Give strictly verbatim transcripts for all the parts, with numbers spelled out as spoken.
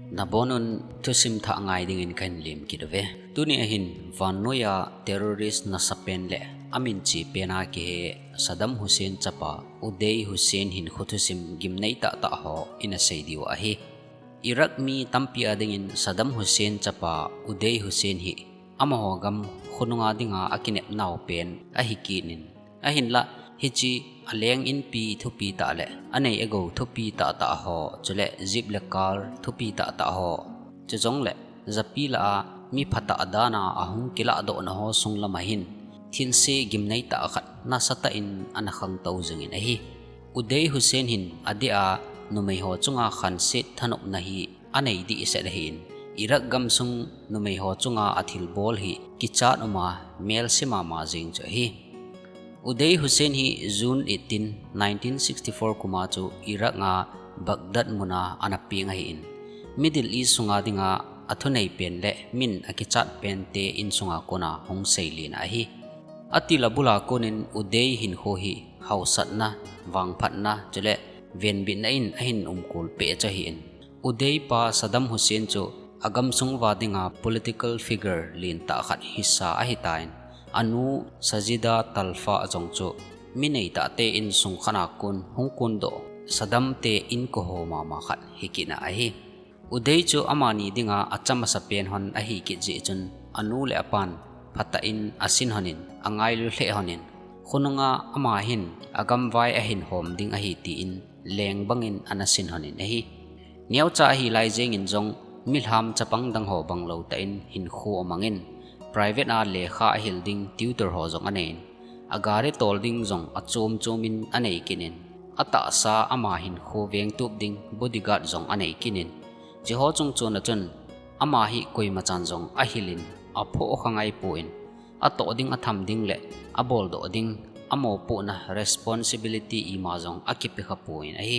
Nabonun thusim thah ngai dingin kahin lim kit uve. Tuni ahin vannoiya terrorist nasapen le amin chepen a kihe Saddam Hussein chapa Uday Hussein hinkho thusim gimnei tahtah ho ina sei diu ahi. Iraq mi tampi adingin Saddam Hussein chapa Uday Hussein hi amaho gam khonunga dinga akinepnau pen ahi kit in, ahinlah hiche aleng inpi thupi tah le anei agou thupi tahtah ho, chule jeep le car thupi tahtah ho, chujongle japi lah a mi phatah dana ahung kilahdohna ho sunglam ahin thilse gimnei tah khat nasatah in ana khangtou jingin ahi. Uday Hussein hin adeh a numei ho chunga khanset thanopna hi anei dehset ahin, Iraq gamsung numei ho chunga athilbol hi kichat uma melse mama jeng chu ahi. Uday Hussein hi June eighteen, nineteen sixty-four kuma chu Iraq a Baghdad muna ana peng ahin, Middle East sunga dinga athunei pen le min akichat pente insunga kona hung seilin ahi. Atil abula konin Uday hinkho hi hausatna, vangphatna, chule venbitna in ahin umkol peh chu ahin, Uday pa Saddam Hussein chu agamsung uva dinga political figure lentah khat hisa ahitan, anu Sajida Talfa jong chu mi neitahte insung khat'a kon hung kondoh Saddam te inko ho mama khat hikit na ahi. Uday chu amani dinga acham asa pen hon ahi kit jeh chun anu le apan phatah in asin honin, angailu lheh honin, khonunga ama hin agamvai ahin hom ding ahi tin leng bangin ana sin honin ahi. Neocha ahi lai jengin jong milham chapang dang ho bang lou tah in hinkho amangin, private a lekha ahil ding tutor ho jong aneiyin, agari tol ding jong achom chom in anei kit in, atahsa ama hinkho vengtup ding bodyguard jong anei kit in, hiche ho chungchon a chun ama hi koima chan jong ahilin aphoh kha ngai pon, atoh ding atham ding le aboldoh ding amopohna responsibility ima jong akipe kha pon ahi.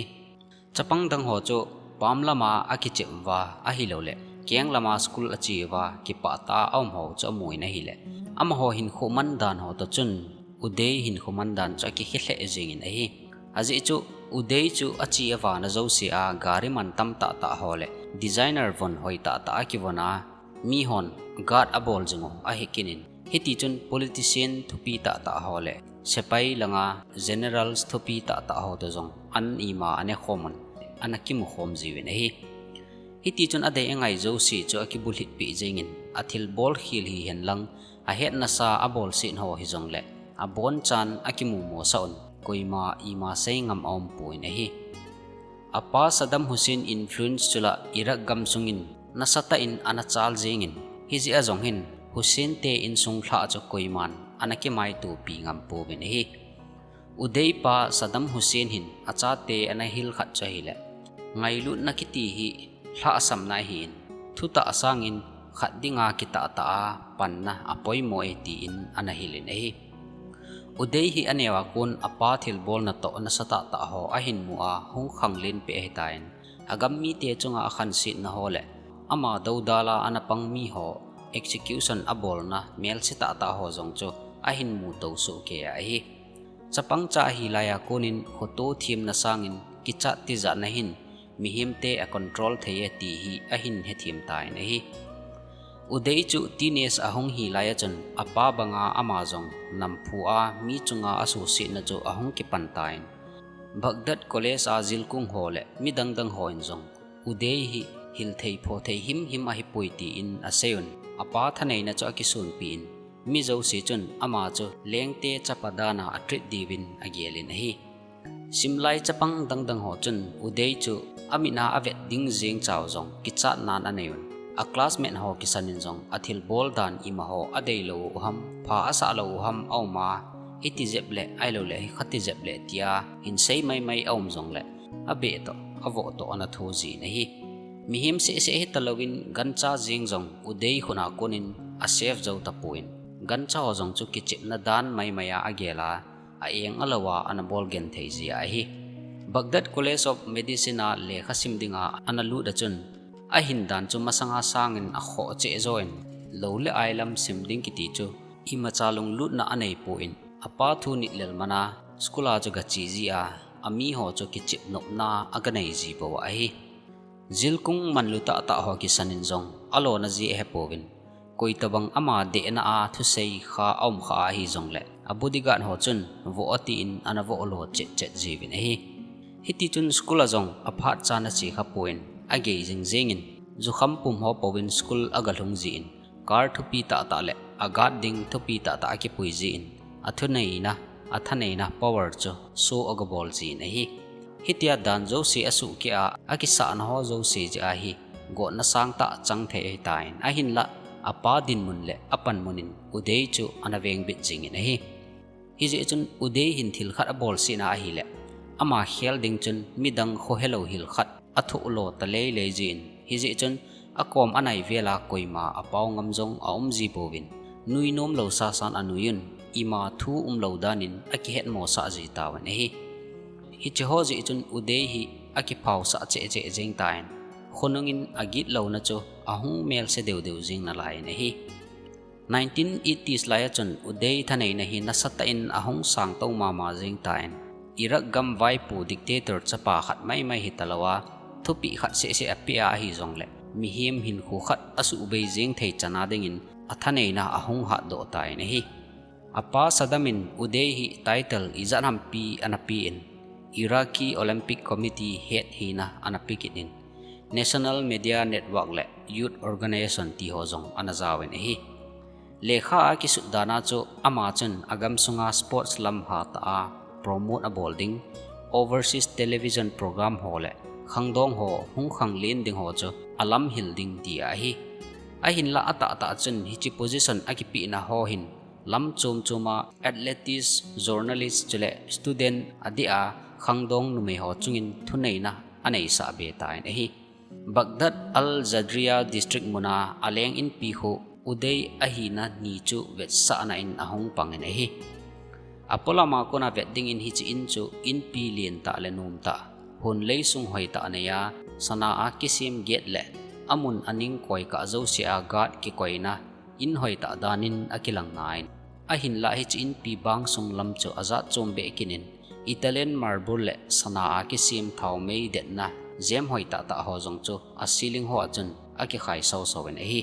Chapang dang ho chu pam lama akichep uva ahilouleh keng lama school ache uva kipah tah a aum ho chu amun ahile, amaho hinkho mandan ho toh chun Uday hinkho mandan chu akikhe lheh jengin ahi. Ajeh chu Uday chu ache avana jouse a gari mantam tahtah ho le designer von hoi tahtah akivon a, mihon guard abol jing u ahi kit in, hitichun politician thupi tahtah ho le sepai langa generals thupi tahtah ho toh jong an ima ane khomun, ana kimu khom jiuvin ahi. Hitichun adei angai jouse chu akibulhit peh jengin, athilbol khel hihen lang, ahetnasa abolset ho hijongle abonchan akimu mosah un, koima ima seingam aum pon ahi. Apa Saddam Hussein influence chu la Iraq gamsungin nasatah in ana chal jengin, hijeh a jong hin Hussein te insung lhah chu koiman ana kimaitopi ngam pouvin ahi. Uday pa Saddam Hussein hin achate ana hil khat chu ahile, ngailutna kiti hi lhahsamna ahin, thutah sangin khat dinga kitahtah a panna apoimo e tin ana hilin ahi. Uday hi aneo a kon apa thilbolna toh nasatah tah ho ahin mu a hung khanglen peh ahitan, agam mite chunga akhansetna ho le ama doudal a ana pang mi ho execution abolna melse tahtah ho jong chu ahin muto sohkei ahi. Chapangcha ahi laiya konin khoto themna sangin kichat tijatna hin mihemte acontrol thei e ti hi ahin hethem tan ahi. Uday chu teenage ahung hi laiya chun apa banga ama jong namphu a mi chunga asuhsetna chu ahung kipan tan, Baghdad College a jilkung ho le midang dang hon jong Uday hi hilthei phothei himhim ahipoi tin aseiyun, apa thaneina chu akisonpin, mi jouse chun ama chu lengte chapa dana atreat diuvin agelin ahi. Simlai chapang dangdang ho chun Uday chu amitna avet ding jengchau jong kichatnan aneiyun, aclassmate ho kisanin jong athilbol dan imaho adeilou u ham, pha asah lou u ham aum a, hiti jep le, ahilouleh hikha ti jep le tia hinsei maimai aum jongle, abeh toh avoh toh ana thojin ahi. Mihem sehseh hitalouvin gancha jeng jong Uday khut'a konin asafe jou tapouvin, gancha ho jong chu kichepna dan maimai a agel a, a-eng alou a ana bol genthei jia ahi. Baghdad College of Medicine a lekha sim dinga ana lut a chun, ahin dan chu masanga sangin akhoh cheh jouvin, lou le ai lam sim ding kiti chu imacha lunglutna aneipon, apa thu nitlel mana school a chu gache jia, amiho chu kichep nopna aganei jibou ahi. Jilkung manlu tahtah ho kisan in jong alona ji ahepouvin, koitabang ama dehna a thusei kha aum kha ahi jongle, a bodyguard ho chun voh atin ana voh lo chetchet jiuvin ahi. Hitichun school a jong aphat chan ache kha pon, agei jing jingin, jukham pum ho pouvin school agalhung jin, car thupi tahtah le a guard ding thupi tahtah akipui jin, athuneina, athaneina power chu show agabol jin ahi. Hitia dan jouse asuhkeh a, akisahna ho jouse jeh a hi, gotna sangtah chang thei ahitan, ahinlah, apa dinmun le apanmun in Uday chu ana vengbit jingin ahi. Hijeh chun Uday hin thil khat abolsetna ahile, ama khel ding chun midang khohelou hil khat athoh lo taleilei jin, hijeh chun akom anai vela koima apao ngam jong aum ji pouvin, nui nomlou sasan anuiyun, ima thu umlou danin akihetmosah ji tauvin ahi. Hiche ho jeh chun Uday hi akiphaosah cheh cheh jing tan, khonungin agitlouna chu ahung melse deu deu jing nalaiyin ahi. Nineteen eighties lai a chun Uday thaneina hi nasatah in ahung sangtou mama jing tan, Iraq gam vaipo dictator chapa khat maimai hitalouva, thupeh khat sehseh apeh a ahi jongle, mihem hinkho khat asuhbei jing thei chana dingin athaneina ahung hatdoh tan ahi. Apa Saddam in Uday hi title ijat hampi ana pen, Iraqi Olympic Committee head hina ana pekit in, National Media Network le Youth Organization ti ho jong ana jaovin ahi. Lekha a kisut dana chu ama chun agam sunga sports lam hatah a promote abol ding, overseas television program ho le khangdong ho hung khanglen ding ho chu alamhil ding ti ahi. Ahinlah atahtah chun hiche position akipehna ho hin lam chom choma athletics, journalist chule student adeh a khangdong numei ho chungin thuneina aneisah be tan ahi. Baghdad Al-Jadriya district muna aleng inpi khu Uday ahina ni chu vetsahna in ahung pangin ahi. Apolama kona vet dingin hiche in chu inpi lentah le nomtah, hunlei sung hoitah neiya, sana a kisem gate le amun aning koikah jouse a guard kikoina in hoitah danin akilang nai. Ahinlah hiche inpi bang sung lam chu ajat chom behkit in, Italian marble le sana a kisem thaomei detna jem hoitah tah ho jong chu a ceiling ho a chun akikhai sausau in ahi.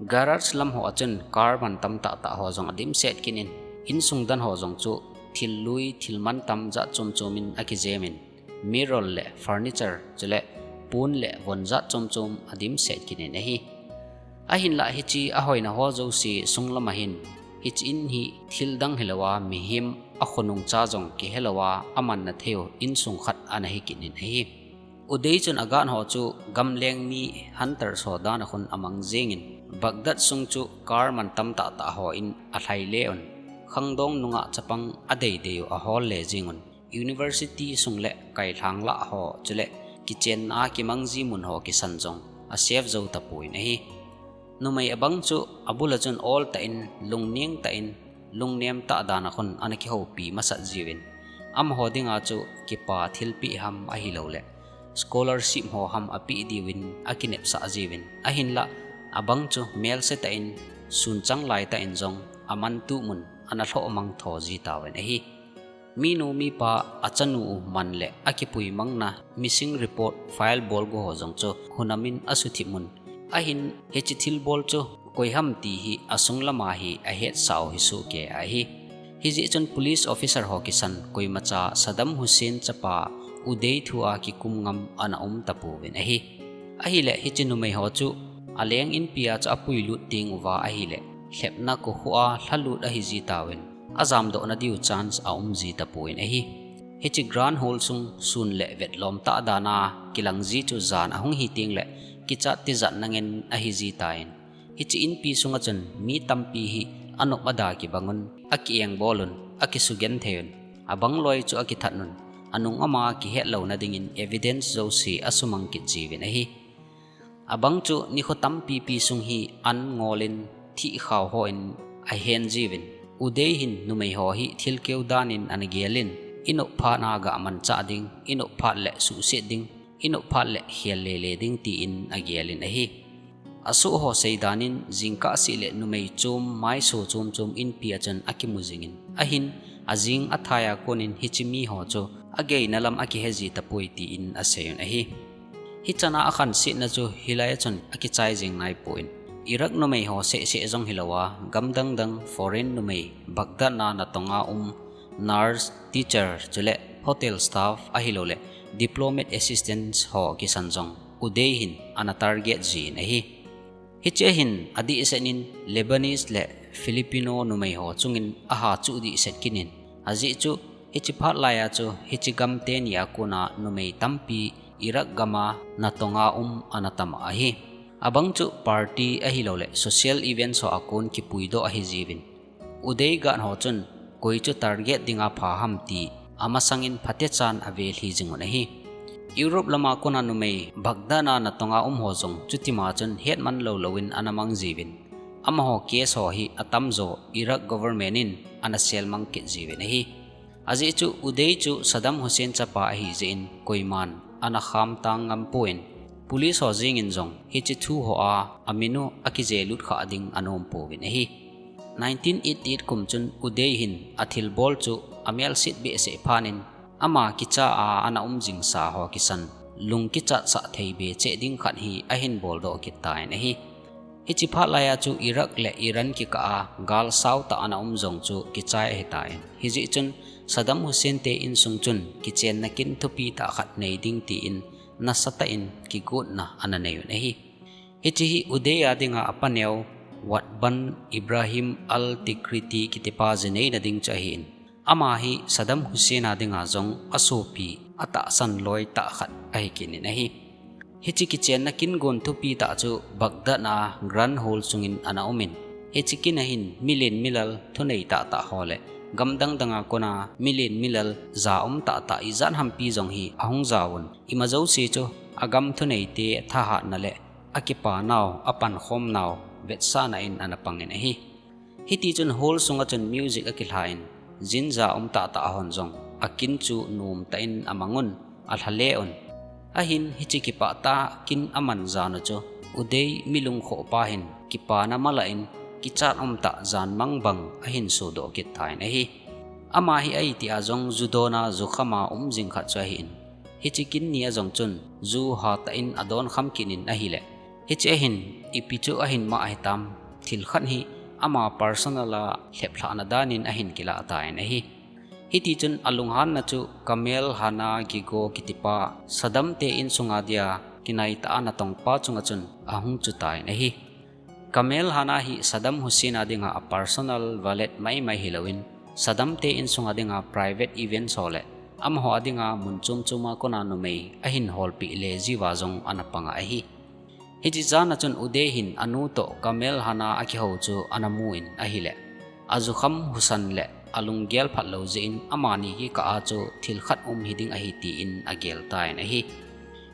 Garage lam ho a chun car mantam tahtah ho jong adimset kit in, insung dan ho jong chu thil lui, thil mantam jat chom chom in akijem in, mirror le furniture chule pon le von jat chom chom adimset kit in ahi. Ahinlah hiche ahoina ho jouse sunglam a hin, hiche in hi thildang hilouva mihem akhonung cha jong kihelouva amanna theiu insung khat ana hikit in ahi. Uday chun a guard ho chu gamleng mi hunters ho dan a khun amang jingin, Baghdad sung chu car mantam tahtah ho in alhaile un, khangdong nungah chapang adeidei u ahol le jingun, university sung le kailhang lah ho chule kichenna a kimangji mun ho kisan jong asafe jou tapon ahi. Numei abang chu abul a chun oltah in, lungneng tah in, lungnem tah dan a khun ana kihoupi masat jiuvin, amaho dinga chu kipa thilpeh ham ahilouleh scholarship ho ham apeh diuvin akinepsah jiuvin, ahinlah abang chu melsetah in, sunchang laitah in jong amantup mun ana lhohmang tho ji tauvin ahi. Minu mipa achanu u man le akipuimangna missing report file bolgu ho jong chu hunamin asuthip un, ahin hiche thilbol chu koiham ti hi asunglam a hi ahetsau hi sohkei ahi. Hijeh chun police officer ho kisan koimacha Saddam Hussein chapa Uday thua kikum ngam ana um tapouvin ahi. Ahileh hiche numei ho chu aleng inpi a chu apuilut teng uva ahileh, lhepna kokhuh a lhalut ahiji tauvin, ajamdohna diu chance aumji tapouvin ahi. Hiche Grand Hall sung sun le vetlom tah dan a kilangji chu jan ahung hiteng leh kichat tijatna ngen ahiji tan, hiche inpi sunga chun mi tampi hi anop ada kibangun, akiengbol un, akisugenthei un, abangloi chu akithat un, anung ama kihetlouna dingin evidence jouse asumang kit jiuvin ahi. Abang chu nikho tampipi sung hi an ngolin thihkhao hon ahen jiuvin, Uday hin numei ho hi thilkeu danin ana gelin, inop phat a gamanchah ding, inop phat leh suhset ding, inop phat leh khel lele ding tin agelin ahi. Asoh ho seidan in jingkah seh leh numei chom maiso chom chom inpi a chun akimu jingin, ahin ajing athai a konin hiche miho chu ageina lam akiheji tapoi tin aseiyun ahi. Hichan a akhansetna chu hilai a chun akichai jing naipon, Iraq numei ho sehseh jong hilou a, gam dangdang foreign numei, Baghdad a natong a um nurse, teacher, chule hotel staff ahilouleh diplomat assistants ho kisan jong Uday hin ana target jin ahi. Hiche hin adihset in Lebanese le Filipino numei ho chungin aha chuh dihset kit in, ajeh chu hiche phat lai a chu hiche gam teni a kona numei tampi Iraq gam a natong a um ana tam ahi. Abang chu party ahilouleh social events ho a kon kipuidoh ahi jiuvin, Uday guard ho chun koi chu target dinga pha ham ti amasangin phatechan avel hi jing un ahi. Europe lama kona numei Baghdad a natong a um ho jong chutima chun hetman lou louvin ana mang jiuvin, amaho case ho hi atamjo Iraq government in ana selmang kit jiuvin ahi. Ajeh chu Uday chu Saddam Hussein chapa ahi jeh in koiman ana khamtang ngam pon, police ho jeng in jong hiche thu ho a amin u akijelut kha ding anom pouvin ahi. Nineteen eighty-eight kum chun Uday hin athilbol chu amelset behseh phat in, ama kicha a ana um jingsa ho kisan lungkichatsah thei be cheh ding khat hi ahin boldoh kit tan ahi. Hiche phat lai a chu Iraq le Iran kikah a gal sao tah ana um jong chu kichai ahitan, hijeh chun Saddam Hussein te insung chun kichenna kin thupi tah khat nei ding tin nasatah in kigotna ana nei un ahi. Hiche hi Uday a dinga apa neo Watban Ibrahim al-Tikriti kitipa jineina ding chu ahin, ama hi Saddam Hussein a dinga jong asopi atahsan loi tah khat ahi kit in ahi. Hiche kichenna kin gon thupi tah chu Baghdad a Grand Hall sungin ana umin, hiche kin a hin milen milal thunei tahtah ho le gam dangdang a kona milen milal ja um tahtah ijat hampi jong hi ahung jaovun, ima jouse chu agam thuneite thahatna le akipanau, apankhomnau vetsahna in ana pangin ahi. Hitichun hall sunga chun music akilhan, jin ja um tahtah hon jong akin chu nomtah in amangun, alhale un. Ahin hiche kipah tah kin aman jan u chu Uday mi lungkhoh pa hin kipana malah in kichat umtah janmang bang ahin sodoh kit tan ahi. Ama hi ahitia jong ju dona jukhama um jing khat chu ahin, hiche kin ni a jong chun ju hatah in adon kham kit in ahile, hiche ahin ipi chu ahin mah ahitam, thil khat hi ama personal a lheplhahna dan in ahin kilah tan ahi. Hitichun alunghanna chu Kamel Hana Gigo kitipa Saddam te insunga dia kinaitah a natongpa chunga chun ahung chu tan ahi. Kamel Hana hi Saddam Hussein a dinga a personal valet maimai hilouvin, Saddam te insunga dinga private events ho le amaho a dinga mun chom choma kona numei ahin holpeh le jiuva jong ana panga ahi. Hiche jana chun Uday hin anu toh Kamel Hana akihou chu ana mun ahile, ajukham husan le alunggel phat lou jeh in amani kikah a chu thil khat um hiding ahi tin agel tan ahi.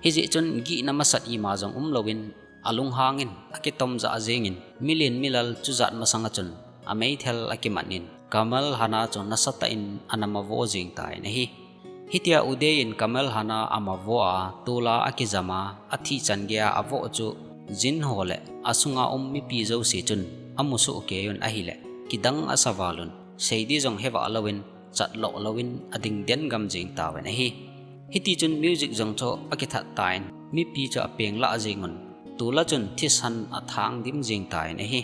Hijeh chun gihna masat ima jong umlouvin, alunghangin akitom jah jengin, milen milal chujat masanga chun ameithel akimat in, Kamel Hana chu nasatah in ana mavo jeng tan ahi. Hitia Uday in Kamel Hana amavo a, tola akijam a, athi chan geiya avoh chu jin ho le asunga um mipi jouse chun amu sohkei un ahile, kidang asa val un, seiding jong hevah louvin, chatloh louvin ading den gam jeng tauvin ahi. Hitichun music jong chu akithat tan, mipi chu apeng lah jengun, tola chun thisan athang dim jeng tan ahi.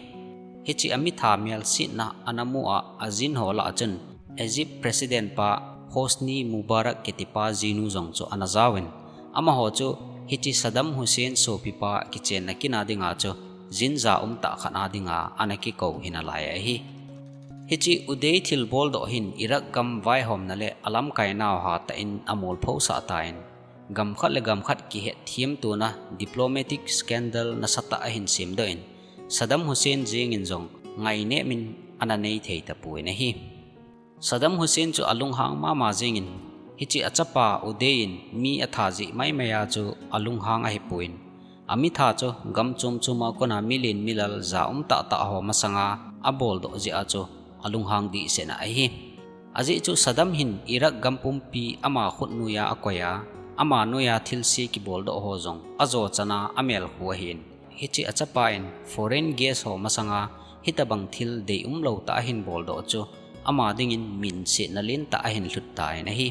Hiche amitha melsetna ana mu a, ajin ho lah a chun Egypt President pa Hosni Mubarak kitipa jinu jong chu ana jaovin, amaho chu hiche Saddam Hussein sopipa kichenna kin a dinga chu jin ja um tah khat a dinga ana kikou hinalai ahi. Hiche Uday thilboldoh hin Iraq gam vaihomna le alamkainau hatah in amolphosah tan, gam khat le gam khat kihetthiamtona diplomatic scandal nasatah ahin semdoh in, Saddam Hussein jengin jong ngainem in ana nei thei tapon ahi. Saddam Hussein chu alunghang mama jengin, hiche achapa Uday in mi atha jeh maimai a chu alunghang ahipon, amitha chu gam chom choma kona milen milal ja um tahtah ho masanga aboldoh jeh a chu alunghang dehset na ahi. Ajeh chu Saddam hin Iraq gam pumpi ama khut noiya akoi a, ama noiya thilse kiboldoh ho jong ajo chan a amelkhu ahin, hiche achapa in foreign guest ho masanga hitobang thil deium lou tah ahin boldoh chu ama dingin minsetna lentah ahin lhut tan ahi.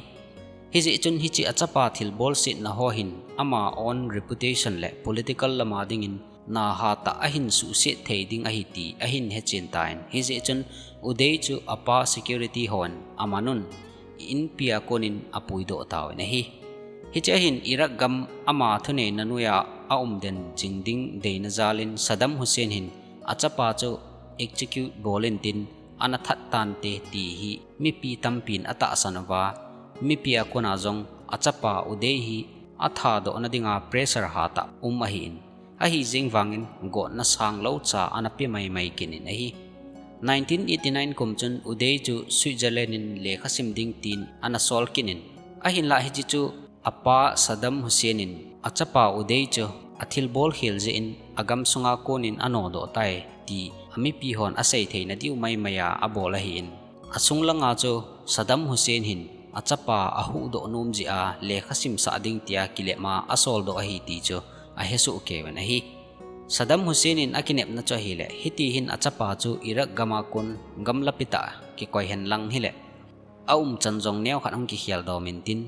Hijeh chun hiche achapa thilbol setna ho hin ama own reputation le political lama dingin na hatah ahin suhset thei ding ahi ti ahin hechen tan, hijeh chun Uday chu apa security hon amanun inpia konin apuidoh tauvin ahi. Hiche ahin Iraq gam ama thuneina noiya aumden ching ding deina jalin Saddam Hussein hin achapa chu execute bolin tin ana that tante ti hi mipi tampin atahsan uva, mipi a kona jong achapa Uday hi athadohna dinga pressure hatah um ahin, ahijeng vangin gotna sanglou cha ana pe maimai kinin ahi. Nineteen eighty-nine kum chun Uday chu Switzerland in lekha sim ding tin ana sol kinin, ahinlah hiche chu apa Saddam Hussein in achapa Uday chu athilbol khel jeh in agamsunga konin anodoh tai ti amipi hon asei theina diu maimaiya abol ahin, asung langa chu Saddam Hussein hin achapa ahuhdoh nom jeh a lekha simsah ding tia kilepma asoldoh ahi ti chu ahesoh keuvin ahi. Saddam Hussein in akinepna chu ahile, hiti hin achapa chu Iraq gama kon gamlapi tah kikoi henlang hile, aumchan jong neokhat hung kikhel domin tin,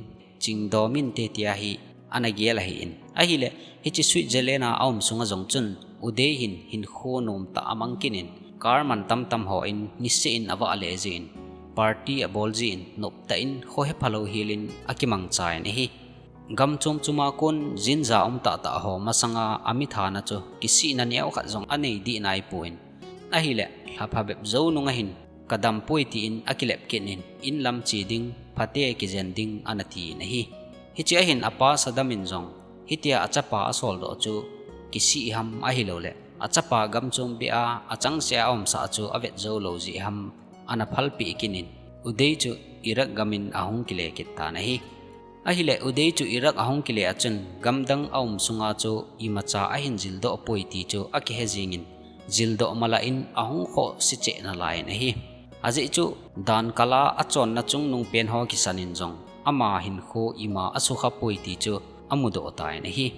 chingdomin te tia hi ana gel ahin. Ahile, hiche Switzerland a aum sunga jong chun Uday hin hinkho nomtah amang kinin, car man tamtam hon niseh in avah le jin, party abol jin, noptah in kho hephalou helin akimangchan ahi. Gam chom choma kon jinja um tahtah ho masanga amithana chu kisihna neokhat jong anei dih naipon, ahile lhapha bep jou nunga hin kadampoi tin akilep kit in, inlam che ding, phate kijen ding ana tin ahi. Hiche ahin apa Saddam in jong hitia achapa asoldoh chu kisih ham ahilouleh achapa gam chom beh a achangseh a aumsah chu avet joulou jeh ham ana phalpeh kinin, Uday chu Iraq gamin ahung kile kit tan ahi. Ahile Uday chu Iraq ahung kile a chun gamdang aum sunga chu imacha ahin jildoh poi ti chu akihe jingin, jildoh malah in ahung khohse cheh nalaiyin ahi. Ajeh chu dan kala achonna chungnung pen ho kisanin jong ama hinkho ima asukha poi ti chu amudoh tan ahi.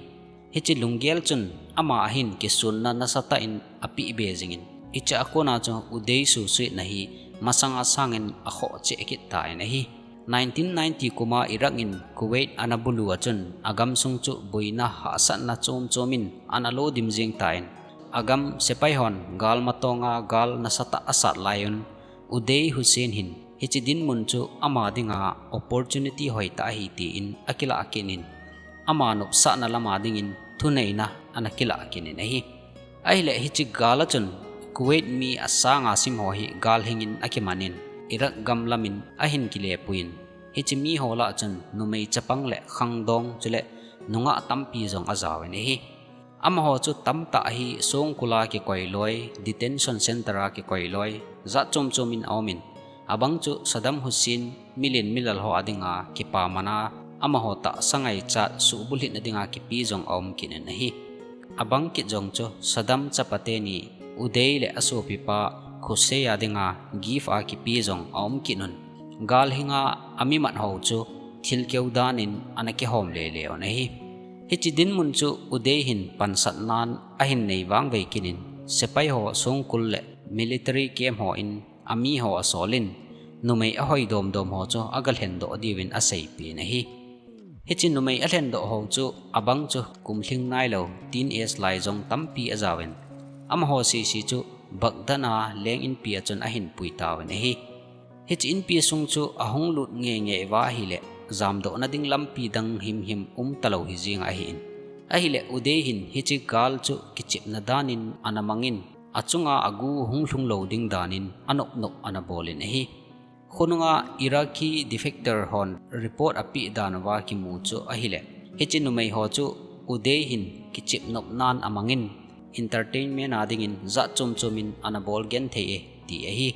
Hiche lunggel chun ama ahin kisunna nasatah in apeh be jingin, hiche a kona chu Uday suhsuhna hi masanga sangin akhoh cheh kit tan ahi. Nineteen ninety kuma Iraq in Kuwait ana bulu a chun agamsung chu boina hahsatna chom chomin ana lodim jeng tan, agam sepai hon gal matonga gal nasatah asat laiyun, Uday Hussein hin hiche dinmun chu ama dinga opportunity hoitah ahi tin akilah kit in, ama nopsahna lama dingin thuneina ana kilah kit in ahi. Ahile hiche gal a chun Kuwait mi asanga sim ho hi galhingin akimanin, Iraq gam lamin ahin kilepuiyin, hiche mi ho lah chun numei chapang le khangdong chule nungah tampi jong ajaovin ahi. Amaho chu tamtah hi songkul a kikoi loi, detention center a kikoi loi, jat chom chomin aumin, abang chu Saddam Hussein milen milal ho adinga kipamana, amaho tahsa ngaichat suhbulhitna dinga kipe jong aum kit in ahi. Abang kit jong chu Saddam chapate ni Uday le asopipa Qusay a dinga gift a kipe jong aum kit un, galhinga amimat ho chu thilkeu danin ana kihom lele un ahi. Hiche dinmun chu Uday hin pansatnan ahin nei vangvei kit in, sepai ho songkul le military camp hon amiho asolin, numei ahoi domdom ho chu agalhendoh diuvin aseipeh in ahi. Hiche numei alhendoh ho chu abang chu kumlhing nailou teenage lai jong tampi ajaovin, amaho sese chu Baghdad a leng inpi a chun ahin pui tauvin ahi. Hiche inpi sung chu ahung lut ngeingei uva ahile, jamdohna ding lampi dang himhim umtalou hijeng ahin. Ahile Uday hin hiche gal chu kichepna danin ana mangin, achunga agu hunglhung lou ding danin anopnop ana bolin ahi. Khonunga Iraqi defector hon report apeh dan uva kimu chu ahile, hiche numei ho chu Uday hin kichepnopnan amangin, entertainment a dingin jat chom chomin ana bol genthei e ti ahi.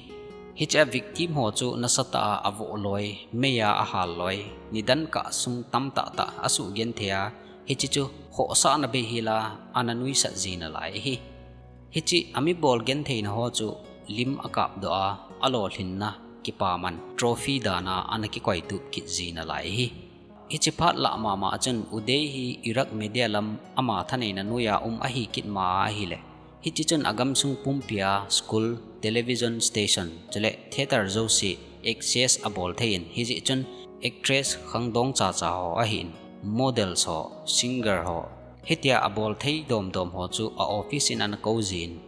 Hiche a victim ho chu nasatah a avoh loi, meiya ahal loi, nidan kah sung tamtah tah asuh genthei a, hiche chu khohsahna beihela ana nuisat ji nalai ahi. Hiche a mibol gentheina ho chu lim akapdoh a, alolhinna kipaman trophy dana ana kikoitup kit ji nalai ahi. Hiche phat lah mama a chun Uday hi Iraq media lam ama thaneina noiya um ahi kit ma ahile, hiche chun agamsung pumpia school, television station chule theatre jouse access abol theiyin, hijeh chun actress khangdong chacha ho ahin, models ho, singer ho, hitia abol thei domdom ho chu a office in ana kou jin,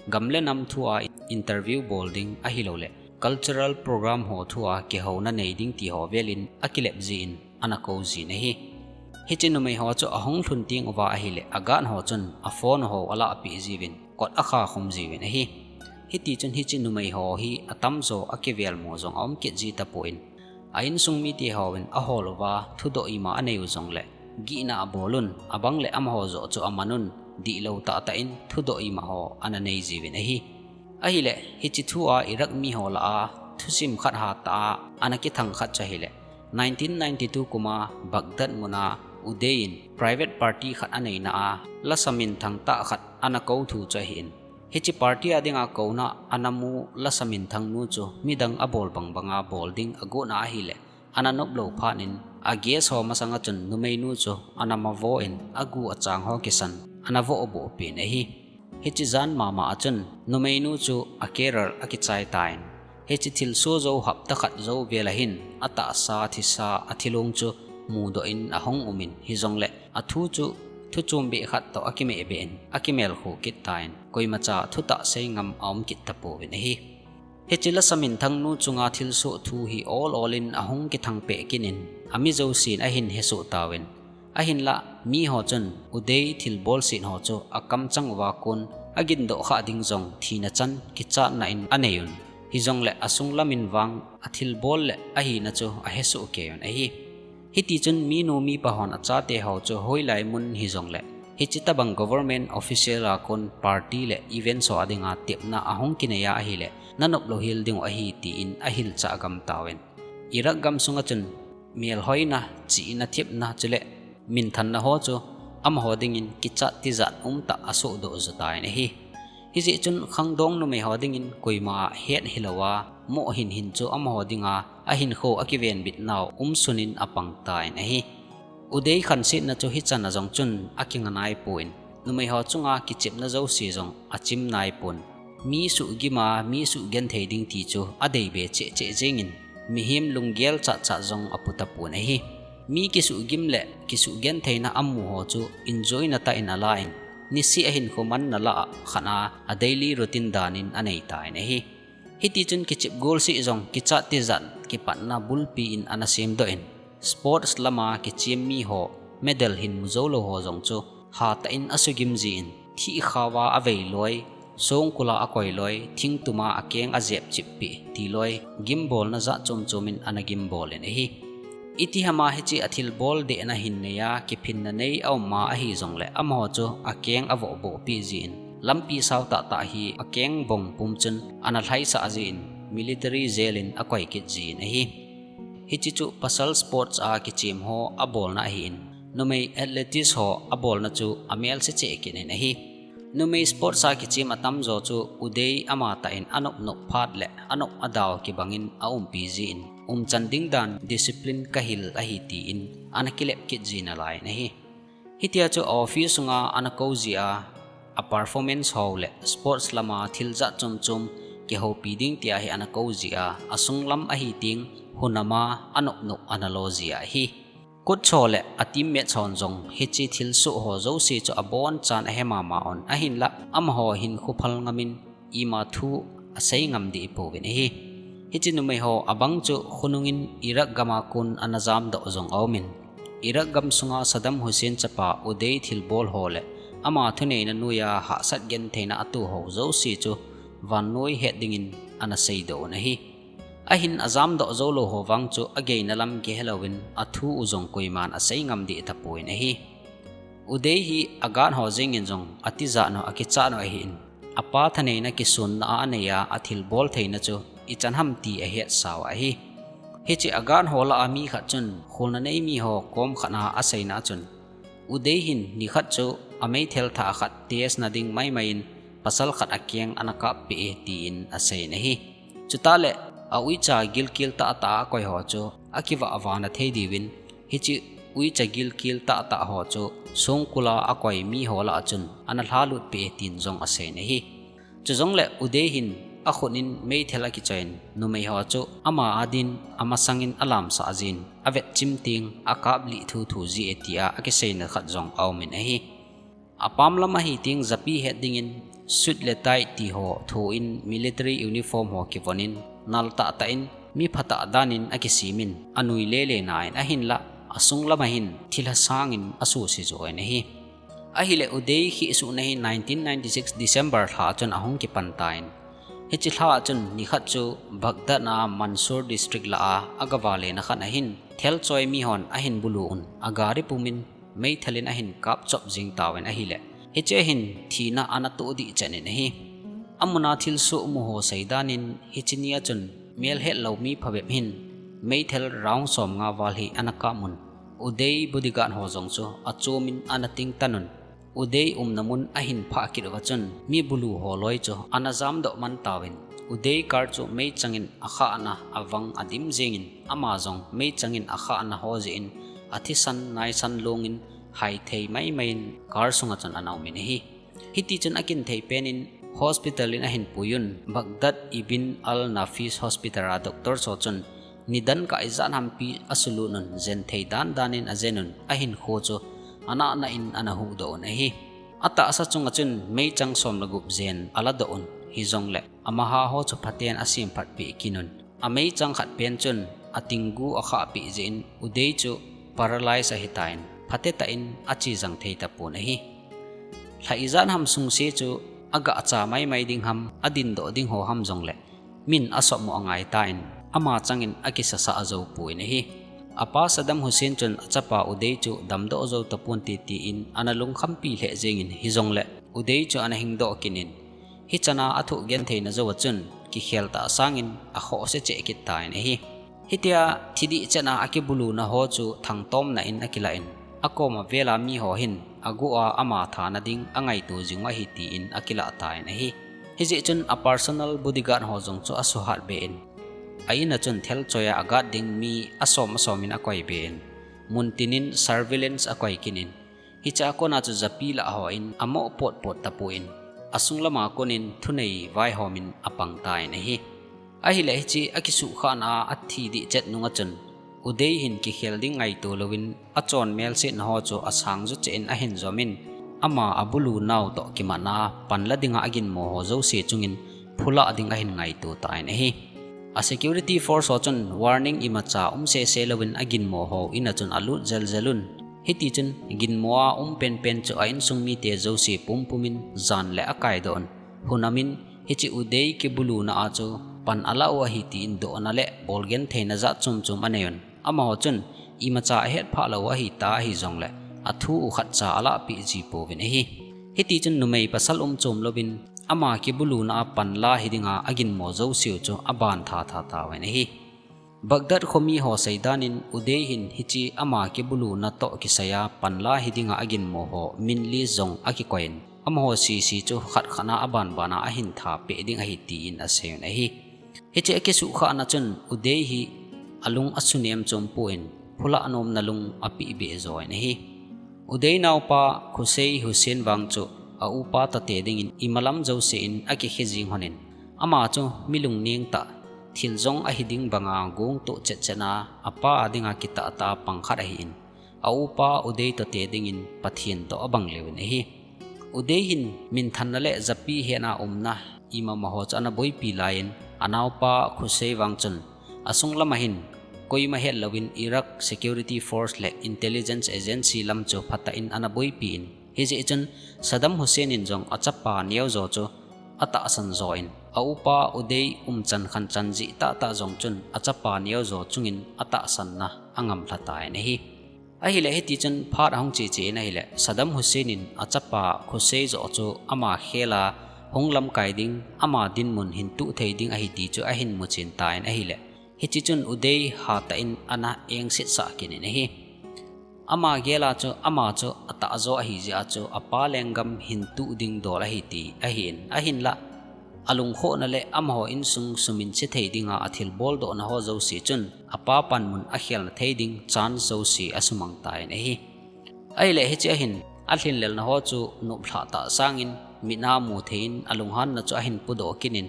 gam le nam thua interview bol ding ahilouleh cultural program ho thua kihouna nei ding ti ho velin akilep jin ana kou jin ahi. Hiche numei ho chu ahung lhun teng uva ahileh, a guard ho chun a phone ho alahpeh jiuvin, kot akha khum jiuvin ahi. Hitichun hiche numei ho hi atamjo akivel mu jong aum kit ji tapon, a insung mite hon ahol uva thudoh ima anei u jongleh, gihna abolun, abangleh amaho joh chu amanun, dihlou tahtah in thudoh ima ho ana nei jiuvin ahi. Ahileh, hiche thua Iraq mi ho lah a thusim khat hatah a ana kithang khat chu ahileh, nineteen ninety-two kum a Baghdad mun a Uday in private party khat aneina a, lasa minthang tah khat ana kou thu chu ahin, hiche party a dinga kouna ana mu lasa minthang nu chu midang abol bangbang a bol ding agotna ahileh, ana noplou phat in, a guest ho masanga chun numeinu chu ana mavoh in, agu achang ho kisan ana voh boh pen ahi. Hiche jan mama a chun numeinu chu a career akichai tan, hiche thilsoh jou hapta khat jou vel ahin, atahsa thisa athilong chu mudoh in ahung um in, hijongleh athu chu thuchom beh khat toh akimeh beh in, akimelkhuh kit tan, koimacha thutah sei ngam aum kit tapouvin ahi. Hiche lasa minthang nu chunga thilsoh thu hi ol ol in ahung kithang peh kit in, ami jousen ahin hesoh tauvin, ahinlah mi ho chun Uday thilbol set ho chu akamchang uva kon agindoh kha ding jong thina chan kichatna in anei un, hijongleh asunglam in vang athilbol le ahina chu ahesoh kei un ahi. Hitichun minu mipa hon achate ho chu hoilai mun hijongleh, hiche tabang government official a kon party le event ho a dinga tepna ahung kinei a ahileh, nanoplou hel ding u ahi tin ahilchah gam tauvin, Iraq gamsunga chun melhoina, chihna, thepna chuleh minthanna ho chu amaho dingin kichat tijat umtah asohdoh ju tan ahi. Hijeh chun khangdong numei ho dingin koima het hilouva, moh hinhin chu amaho dinga ahinkho akivenbit nau umsun in apang tan ahi. Uday khansetna chu hichan a jong chun akinga naipon, numei ho chunga kichepna jouse jong achim naipon, mi suhgim a mi suhgenthei ding ti chu adeibe cheh cheh jengin, mihem lunggel chatchat jong apu tapon ahi. Mi kisuhgim le kisuhgentheina amu ho chu enjoyna tah in alan, niseh a hinkho manna lah a khat a a daily routine dan in anei tan ahi. Hitichun kichep golseh jong kichat tijat kipatna bulpi in ana semdoh in, sports lama kichem mi ho, medal hin mu joulou ho jong chu hatah in asugim jin, thihkhao a avei loi, songkul a akoi loi, thingtum a akeng ajep chip peh ti loi, gimbolna jat chom chom in ana gimbol in ahi. Itiham a hiche athilbol dehna hin nei a, kiphinna nei aum a ahijongleh, amaho chu akeng avoh boh peh jin, lampi sao tahtah hi akeng bong pum chun ana lhaisah jin, military jail in akoi kit jin ahi. Hiche chu pasal sports a kichem ho abolna ahin, numei athletics ho abolna chu amelse cheh kit in ahi. Numei sports a kichem atamjo chu Uday amatah in anop nop phat le anop adau kibangin aumpi jin, umchan ding dan discipline kahil ahi tin ana kilep kit ji nalai in ahi. Hitia chu office sunga ana kou jia, a performance ho le sports lama thil jat chom chom kihoupi ding tia hi ana kou jia, asunglam ahi teng hunam a anop nop ana lo jia ahi. Coach ho le a teammates hon jong hiche thilsoh ho jouse chu abonchan ahe mama un, ahinlah amaho hinkho phal ngamin ima thu asei ngam deh pouvin ahi. Hiche numei ho abang chu khonung in Iraq gam a kon ana jamdoh jong aumin, Iraq gamsunga Saddam Hussein chapa Uday thilbol ho le ama thuneina noiya hahsat gentheina atoh ho jouse chu vannoi het dingin ana seidoh un ahi. Ahin ajamdoh joulou ho vang chu ageina lam kihelouvin athu u jong koiman asei ngam deh tapouvin ahi. Uday hi a guard ho jengin jong atijat u akichat u ahin, apa thaneina kisonna a aneiya athilbol theina chu ichan ham ti ahetsau ahi. Hiche a guard ho lah a mi khat chun kholna nei mi ho kom khat a aseina a chun, Uday hin nikhat chu ameithal thah khat test na ding maimai in pasal khat akeng ana kap peh e tin aseiyin ahi. Chuteng le a uicha gilkel tahtah a akoi ho chu akivah vana thei diuvin, hiche uicha gilkel tahtah ho chu songkul a akoi mi ho lah a chun ana lhalut peh e tin jong aseiyin ahi. Chujongle Uday hin akhut in meithal akichoi in, numei ho chu ama adin amasang in alamsah jin, avetchim teng akap lih thuthu ji e tia akiseina khat jong aumin ahi. Apam lam ahi teng japi het dingin suit le tie ti ho thoin military uniform ho kivon in naltah tah in mi phatah dan in akisem in anui lele nain ahinlah asung lam ahin thilha sang in asuse jo in ahi. Ahileh Uday khehsuhna hi nineteen ninety-six December lha chun ahung kipan tan. Hiche lha chun nikhat chu Baghdad a Mansour district lah a agavale na khat ahin thelchoi mi hon ahin bulu un agari pumin meithal in ahin kap chop jing tauvin ahileh hiche hin thina ana toh dih chen in ahi. Amuna thilsoh mu ho seidan in hiche nia chun melhet lou mi phabep hin meithal round som nga val hi ana kap un Uday bodyguard ho jong chu achomin ana tingtan un Uday umna mun ahin phah kit uva chun mi bulu ho loi chu ana jamdoh man tauvin Uday car chu meichang in akhahna avang adim jing in ama jong meichang in akhahna ho jeh in athisan naisan lungin haithei maimai in car sunga chun ana umin ahi. Hiti chun akin thei pen in hospital in ahin pui un Baghdad Ibn al-Nafis Hospital a doctor ho chun nidan kah ijat hampi asulut un jen thei dan dan in ajen un ahinkho chu anahna in ana huhdoh un ahi. Atahsa chunga chun meichang som le gup jen aladoh un hijongleh amaha ho chu phaten asemphat peh kit un ameichang khat pen chun atinggu akhah peh jeh in Uday chu paralyze ahitan phatetah in ache jang thei tapon ahi. Lha ijat ham sungse chu agah cha maimai ding ham adindoh ding ho ham jongleh min asop mu angai tan ama chang in akisasa ajou pon ahi. Apa Saddam Hussein chun achapa Uday chu damdoh jou tapon titi in ana lungkhampi lheh jing in hijongleh Uday chu ana hingdoh kit in hichan a athu genthei na jou a chun kikhel tah sang in akhoh se cheh kit tan ahi. Hitia thidih chet a akibuluna ho chu thangtomna in akilah in akoma vel a mi ho hin aguh a ama thana ding angaito jing u ahi tin akilah tan ahi. Hijeh chun a personal bodyguard ho jong chu asuhat be in a in a chun thelchoi a aguard ding mi asom asom in akoi be in mun tin in surveillance akoi kit in Hiche a kona chu japi lah ho in amoh potpot tapon asung lama kon in thunei vaihom in apang tan ahi. Ahileh hiche akisuhkhahna a athi dih chet nunga chun Uday hin kikhel ding ngaito louvin achon melsetna ho chu asang jo cheh in ahin jom in ama abulu nau toh kimatna panla dinga aginmo ho jouse chungin phulah ding ahin ngaito tan ahi. A security force ho chun warning imacha um sese louvin aginmo ho in a chun alut jeljel un. Hiti chun ginmo a um penpen chu a insung mite jouse pumpum in jan le akaidoh un. Hunamin hiche Uday kibuluna a chu pan alah u ahi tin dohna le bolgentheina jat chomchom anei un. Amaho chun imacha ahetphah lou u ahita ahijongleh athu u khatcha alahpeh ji pouvin ahi. Hiti chun numei pasal umchom louvin ama kibuluna a panla hidinga aginmo jouse u chu aban thatha tauvin ahi. Baghdad khomi ho seidan in Uday hin hiche ama kibuluna toh kisai a panla hidinga aginmo ho min list jong akikoi in amaho sese chu khat khat a abanban a ahin thapeh ding ahi tin asei un ahi. Hiche akisuhkhahna chun Uday hi alung asunem chompon phulah nomna lung apeh beh jo in ahi. Uday naopa Qusay Hussain vang chu a upa tote dingin imalam jouse in akikhe jing lhon in ama chu mi lungneng tah thil jong ahi ding banga gongtoh chetchet a apa a dinga kitahtah a pang khat ahin a upa Uday tote dingin Pathen toh abang leuvin ahi. Uday hin minthanna le japi hetna umna imamaho chu ana boipi laiyin anaopa Qusay vang chun asung lama hin koima hetlouvin Iraq Security Force le Intelligence Agency lam chu phatah in ana boipi in hijeh chun Saddam Hussain in jong achapa neojo chu atahsan jo in a upa Uday umchan khanchan jeh tahtah jong chun achapa neojo chungin atahsanna angamlha tan ahi. Ahileh hiti chun phat ahung cheche in ahileh Saddam Hussain in achapa Qusay jo chu ama khel a hung lamkai ding ama dinmun hin tuh thei ding ahi ti chu ahin muchen tan ahileh hiche chun Uday hatah in ana engsetsah kit in ahi. Ama gel a chu ama chu atahjo ahijeh a chu apa lenggam hin tuh ding dol ahi ti ahin ahinlah alungkhohna le amaho insung sumin chethei dinga athilboldohna ho jouse chun apa panmun akhelna thei ding chance jouse asumang tan ahi. Ahileh hiche a hin alhinlelna ho chu noplhah tah sangin mit a muthei in alunghanna chu ahin pudoh kit in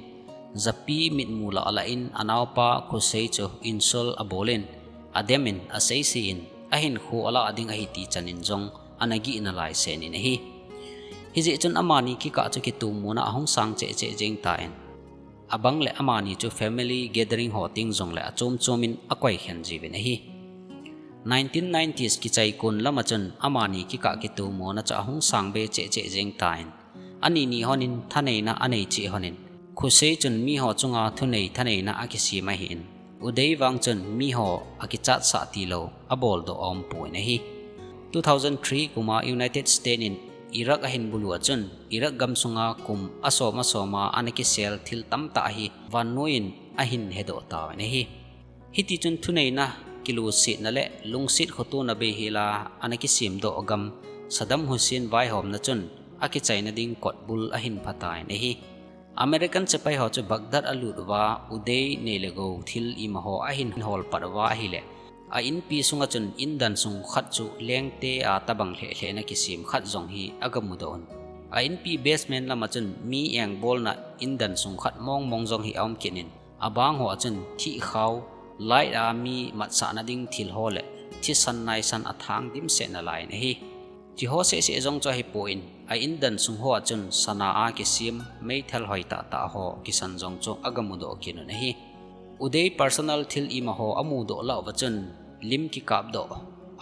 Japi mitmu lah lah in anaopa Khosei chu insult abolin, ademin, aseisei in, ahinkho alah ding ahi ti chanin jong ana gihna laisen in ahi. Hijeh chun amani kikah chu kitomona ahung sang cheh cheh jeng tan, abang le amani chu family gathering ho teng jongle achom chom in akoikhen jiuvin ahi. Nineteen nineties kichai kon lama chun amani kikah kitomona chu ahung sang be cheh cheh jeng tan, ani ni honin thaneina anei cheh honin, Khosei chun miho chunga thunei thaneina akisem ahin, Uday vang chun miho akichatsah tilou abol doh aumpon ahi. Two thousand three kuma United States in Iraq ahin bulu a chun Iraq gamsunga kum asom asoma ana kisel thil tamtah hi vannoi in ahin hedoh tauvin ahi. Hitichun thuneina kilusetna le lungset khotona beihela ana kisemdoh gam Saddam Hussein vaihomna chun akichaina ding kotbul ahin phatain ahi. American sepai ho chu Baghdad alut uva Uday neile gou thil imaho ahin holpat uva ahile, a inpi sunga chun indan sung khat chu lengte a tabang lheh lheh na kisem khat jong hi agamudoh un. A inpi basement lama chun mi engbolna indan sung khat mong mong jong hi aum kit in, abang ho a chun thihkhao, light a mi matsahna ding thil ho le thisan naisan athang dimset nalai in ahi. Chiho seh seh jong chu ahipon, a indan sung ho a chun sana a kisem meithal hoi tah tah ho kisan jong chu agamudoh kit un ahi. Uday personal thil imaho amudoh lah uva chun lim kikapdoh,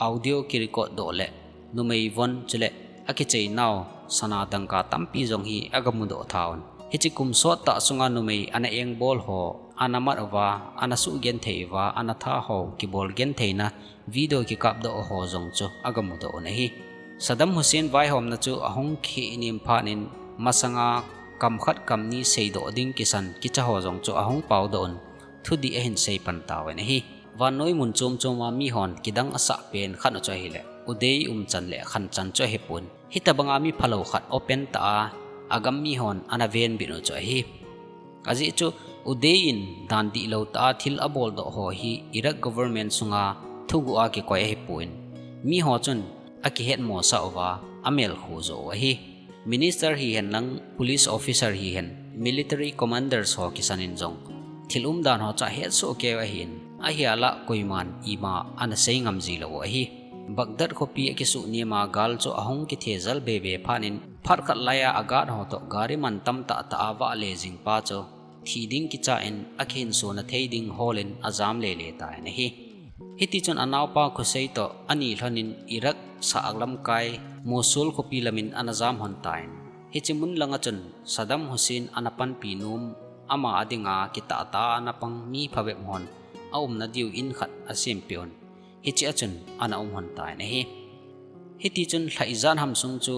audio kirecorddoh le numei von chule akicheinau sana dangka tampi jong hi agamudoh thauvin. Hiche kum sottah sunga numei ana engbol ho, ana mat uva, ana sugenthei uva, ana tha ho kibol gentheina video kikapdoh ho jong chu agamudoh un ahi. Saddam Hussein vaihomna chu ahung kihnem phat in masanga kam khat kam ni seidoh ding kisan kicha ho jong chu ahung paodoh un, thudih ahin seipan tauvin ahi. Vannoi mun chom choma mihon kidang asah pen khat u chu ahile, Uday umchan le khanchan chu ahipon. Hitobanga mi phalou khat open tah a, agam mihon ana venbit u chu ahi. Ajeh chu, Uday in dan dihlou tah a thil aboldoh ho hi Iraq government sunga thuguh a kikoi ahipon, miho chun akihetmosah uva, amelkhu joh u ahi. Minister hihen lang, police officer hihen, military commanders ho kisan in jong thil umdan ho chu ahetsoh keiyu ahin, ahia lah koiman ima ana seingam jilou u ahi. Baghdad khopi akisuhnema gal chu ahung kithejal bebe phat in, phat khat laiya a guard ho toh gari mantam tah tah a avahle jing pa chu thi ding kicha in akihinsona thei ding holin ajam lele tan ahi. Hitichun anaopa Khosei toh ani lhonin Iraq sah lamkai Mosul khopi lamin ana jam lhon tan. Hiche mun langa chun Saddam Hussein ana panpi nom, ama a dinga kitahtah a ana pang mi phabep hon aumna diu in khat asempeh un, hiche a chun ana um lhon tan ahi. Hitichun lha ijat ham sung chu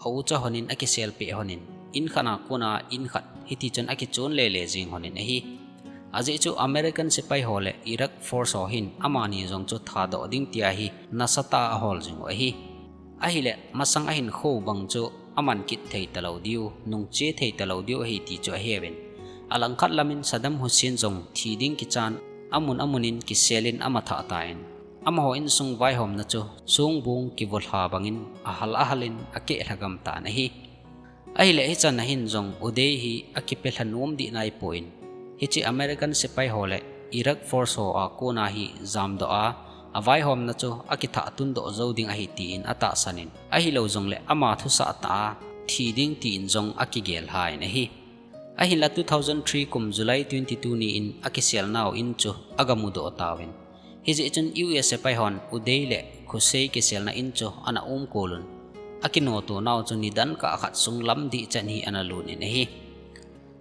aucha lhonin akiselpeh lhonin, in khat a kona in khat hitichun akichon lele jing lhonin ahi. Ajeh chu American sepai ho le Iraq force ho hin amani jong chu thadoh ding tia hi nasatah a ahol jing u ahi. Ahile masang ahinkho bang chu aman kit thei talou diu, nungche thei talou diu ahi ti chu aheuvin, alangkhat lamin Saddam Hussein jong thi ding kichan amun amun in kiselin amathah tan. Amaho insung vaihomna chu songbong kivolha bangin ahal ahalin akehlhagam tan ahi. Ahile hichan a hin jong Uday hi akipelha nom dih naipon, hiche American sepai ho le Iraq force ho a kona hi jamdoh a, avaihomna chu akithah tundoh jou ding ahi tin atahsan in, ahilou jongle ama thusah tah a thi ding tin jong akigel lhan ahi. Ahinla two thousand three kum July twenty two ni in akiselnau in chu agamudoh tauvin, hijeh chun U S sepai hon Uday le Khosei kiselna in chu ana umkol un, akinotonau chu nidan kah khat sung lam dihchan hi ana lut in ahi.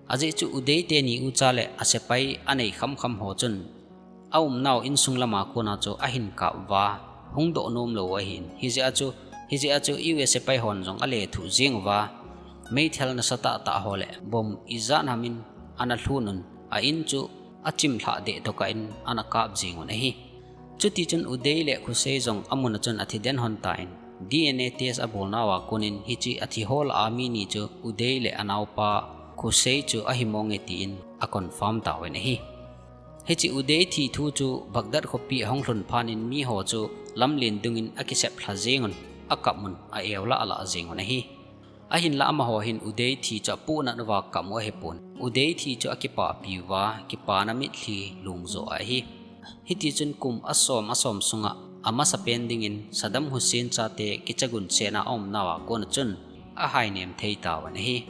Ajeh chu Uday teni ucha le asepai anei khamkham ho chun aumnau insung lama kona chu ahin kap uva, hungdoh nomlou u ahin, hijeh a chu, hijeh a chu U S sepai hon jong alethuh jeng uva, meithal nasatah tah ho le bomb ijat hamin ana lhun un, a in chu achimlhah deh tokah in ana kap jeng un ahi. Chutichun Uday le Khosei jong amun a chun athiden lhon tan, D N A test abolnauva konin hiche athiho lah a mi ni chu Uday le anaopa Khosei chu ahimonge tin aconfirm tauvin ahi. Hiche Uday thi thu chu Baghdad khopi ahung lhun phat in miho chu lamlen dungin akiseplha jeng un, akap un, a-eu lah alah jeng un ahi. Ahinlah amaho hin Uday thi chu apohnat uva kap u ahipon, Uday thi chu akipapi uva, kipana mitlhi lungjo ahi. Hitichun kum asom asom sunga amasapen dingin Saddam Hussein chate kichagun chena aumnauva kona chun ahainem thei tauvin ahi.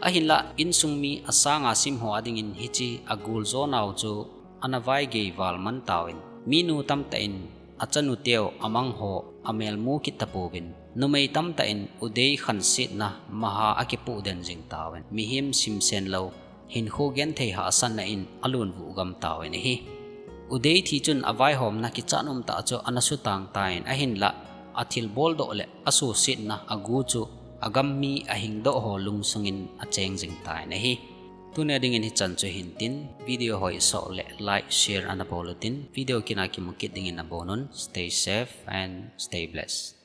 Ahinlah insung mi asanga simho adingin hiche agul jonau chu ana vaigei val man tauvin, minu tamtah in achanuteu amangho amelmu kit tapouvin, numei tamtah in Uday khansetna maha akipoh den jing tauvin, mihem simsen lou, hinkho genthei hahsatna in alunvuh gam tauvin ahi. Uday thi chun avaihomna kichat umtah chu ana sutang tan, ahinlah athilboldoh le asuhsetna agu chu agam mi ahingdoh ho lungsungin acheng jing tan ahi. Tunia dingin hichan chu hintin, video ho isoh le like, share ana bol utin, video kina kimu kit dingin abonun, stay safe and stay blessed.